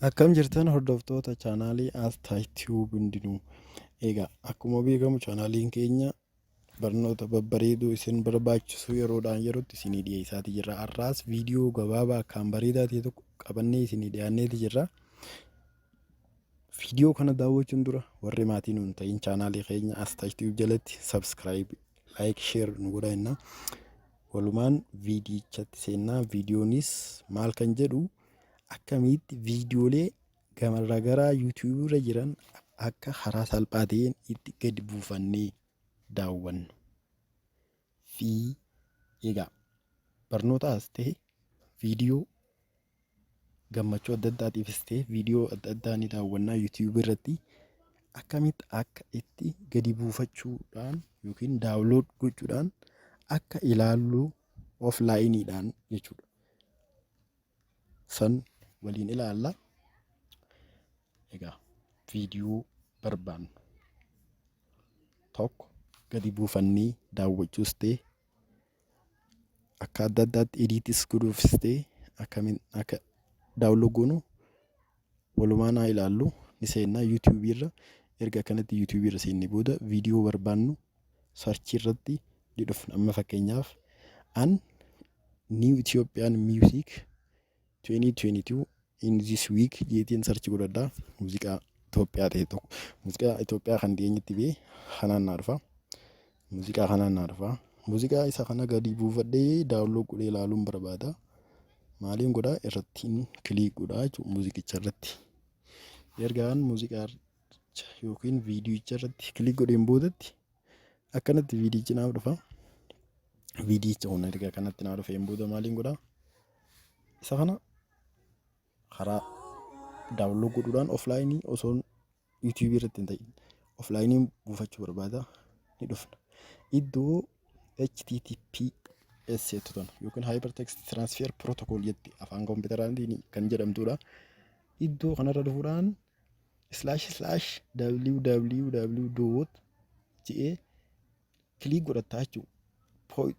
Akkam jirtan, hordoftoota chaanaalii Astaa Tube hundinuu? Egaa, akkuma beekamu chaanaaliin keenya barnoota babbareedoo isin barbaachisu yeroodhaan yerootti isinii dhiyeessaatii jirra. Har'aas viidiyoo gabaabaa akkaan bareedaa ta'e tokko qabannee isinii dhiyaanneeti jirra. Viidiyoo kana daawwachuun dura warri maatii nuun ta'in chaanaalii keenya Astaa Tube jalatti subscribe, like, share nu godhaa jenna. Walumaan viidiyichatti seennaa. Viidiyoonis maal kan jedhu, akkamitti viidiyoolee garaagaraa YouTube irra jiran akka karaa salphaa ta'een itti gadi buufannee daawwannu fi egaa barnootaas ta'e viidiyoo gammachuu adda addaatiifis ta'e viidiyoo adda addaa ni daawwannaa. YouTube irratti akkamitti akka itti gadi buufachuudhaan yookiin download gochuudhaan akka ilaallu offlineiidhaan jechuudha. San waliin ilaalla. Egaa, viidiyoo barbaannu tokko gadi buufannee daawwachuus ta'e, akka adda addaatti editis godhuufis ta'e, akkamiin akka download goonu walumaan haa ilaallu. Ni seennaa YouTube irra. Erga akkanatti YouTube irra seennee booda viidiyoo barbaannu search irratti ni dhufna. Amma fakkeenyaaf an "New Ethiopian Music 2022 in this week" jeetiin search godhadhaa. Muuziqaa Itoophiyaa ta'e tokko, muuziqaa Itoophiyaa kan dhiyeenyatti ba'e kanaan naa dhufa. Muuziqaa kanaan naa dhufa. Muuziqaa isa kana gadi buufadhee download godhee ilaaluun barbaada. Maaliin godhaa? Irrattiin click godhaa jechuudha muuziqicha irratti. Ergaan muuziqaa yookiin viidiyicha irratti click godheen boodatti akkanatti viidiyichi naaf dhufa. Viidiyicha kun erga akkanatti naa dhufeen booda maaliin godhaa? Isa kana karaa download godhuudhaan offline osoo YouTube irratti hin ta'in offline buufachuu barbaada. Ni dhufna. Iddoo HTTPS jettu tana yookiin Hypertext Transfer Protocol jetti afaan kompiitaraatiin kan jedhamtudha. Iddoo kanarra dhufuudhaan //www dot jedhee click godhattaa jechuudha.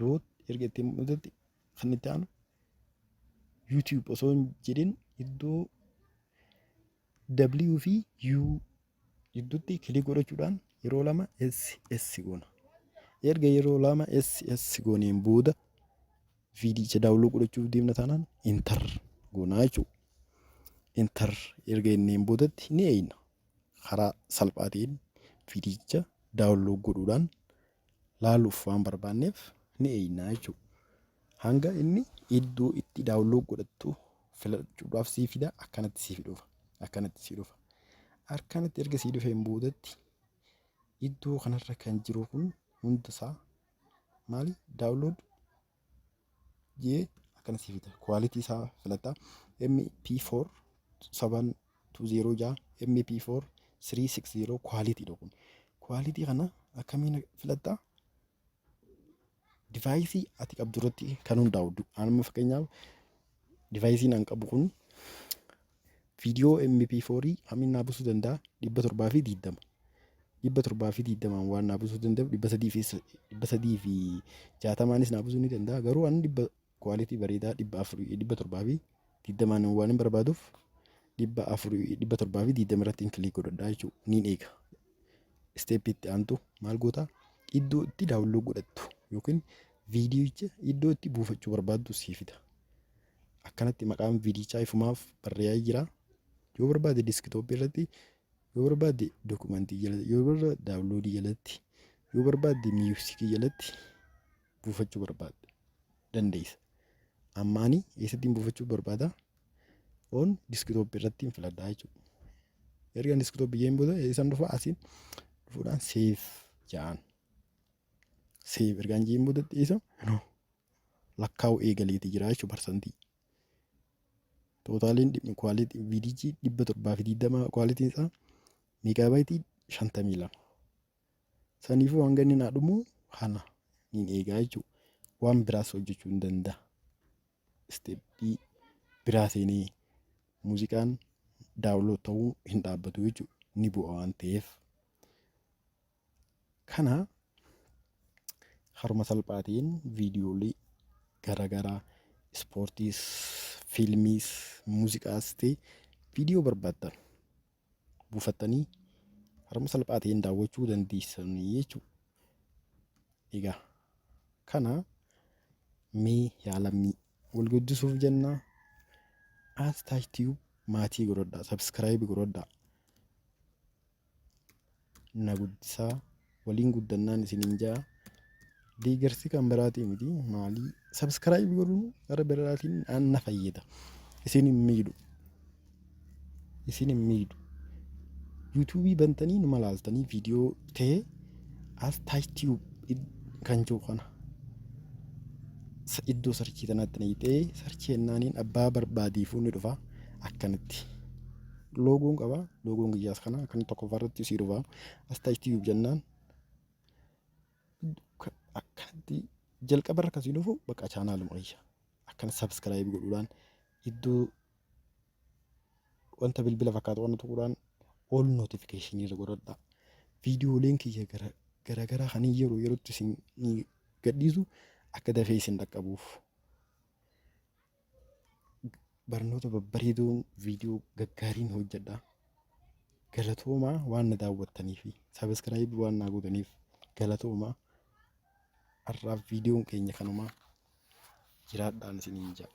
Dot erga ittiin mul'atetti kan itti aanu YouTube osoo hin jedhin iddoo W fi U gidduutti click godhachuudhaan yeroo lama S S goona. Erga yeroo lama S S gooneen booda viidiyicha download godhachuuf deemna taanaan enter goonaa jechuudha. Enter erga jenneen boodatti ni eeyna. Karaa salphaa ta'een viidiyicha download godhuudhaan laaluuf waan barbaanneef ni eeyna jechuudha. Hanga inni iddoo itti download godhattu filachuudhaaf sii fida. Akkanatti sii dhufa. Akkanatti sii dhufa. Akkanatti erga sii dhufeen boodatti iddoo kanarra kan jiru kun hundisaa maali? Download jee akkana sii fida. Quality isaa filatta. MP4 720 6, MP4 360 qualitydha kun. Quality kana akkamiin filattaa? Device ati qabdu irratti kan hundaa'u. Amma fakkeenyaaf deviceiin an qabu kun viidiyoo MP4 hamiin naa buusuu danda'a? 720. 720n waan naa buusuu danda'u, 360n naa buusuu ni danda'a. Garuu ani dhibba quality bareedaa 400, 720n waan hin barbaaduuf 400, 720 irratti click godhadhaa jechuudha. Niin eega. Step itti aantu maal goota? Iddoo itti download godhattu yookiin viidiyicha iddoo itti buufachuu barbaaddu sii fida. Akkanatti maqaan viidiyichaa ifumaaf barreeffamee jira. Yoo barbaade desktop irratti, yoo barbaade document jalatti, yoo barbaade download jalatti, yoo barbaade music jalatti buufachuu barbaadde dandeessa. Amma ani eessattiin buufachuu barbaada? On desktop irratti filadhaa jechuudha. Erga desktop jeen booda eessaan dhufa? Asiin dhufuudhaan save ja'an. Save ergaan jeen boodatti eessa lakkaa'u eegaleeti jira jechuudha percent. Totaliin quality viidiyichi 720, qualityn isaa megabyte 52. Saniifuu hanga inni naa dhumu kana niin eegaa jechuudha. Waan biraas hojjechuu hin danda'a. Step biraa seenee muuziqaan download ta'uu hin dhaabbatu jechuudha. Ni bu'a waan ta'eef. Kana haruma salphaa ta'een viidiyoolee garaagaraa, ispoortiis, fiilmiis, muuziqaas ta'e Viidiyoo barbaaddan buufattanii harma salphaa ta'een daawwachuu dandeessanii jechuudha. Egaa kana mee yaa lammii wal guddisuuf jennaa as Tube maatii godhadhaa, subscribe godhadhaa, na guddisaa, waliin guddannaan isiniin ja'a. Deeggarsi kan biraatii miti, maalii subscribe godhuun gara biraatiin na fayyada. Isin hin miidhu. Isin hin miidhu. YouTubeii bantanii numa laaltanii viidiyoo ta'ee as Tube kan jiru kana iddoo searchii tanatti naqxee searchii jennaaniin abbaa barbaadiifuu ni dhufa akkanatti. Loogoon qaba. Loogoon kiyyaas kana kan tokkoffaa irratti sii dhufa. As Tube jennaan akkanatti jalqaba irra kasii dhufu bakka chaanaaluma kiyya. Akkana subscribe godhuudhaan, iddoo wanta bilbila fakkaatu waan tuquudhaan all notification irra godhadha. Viidiyooleen kiyya gara garagaraa kan yeroo yerootti isin gadhiisu akka dafee isin dhaqqabuuf. Barnoota babbareedoon viidiyoo gaggaariin hojjedha. Galatoomaa waan na daawwattanii fi subscribe waan naa gootaniif galatoomaa. Har'aaf viidiyoon keenya kanumaa, jiraadhaan isiniin jedha.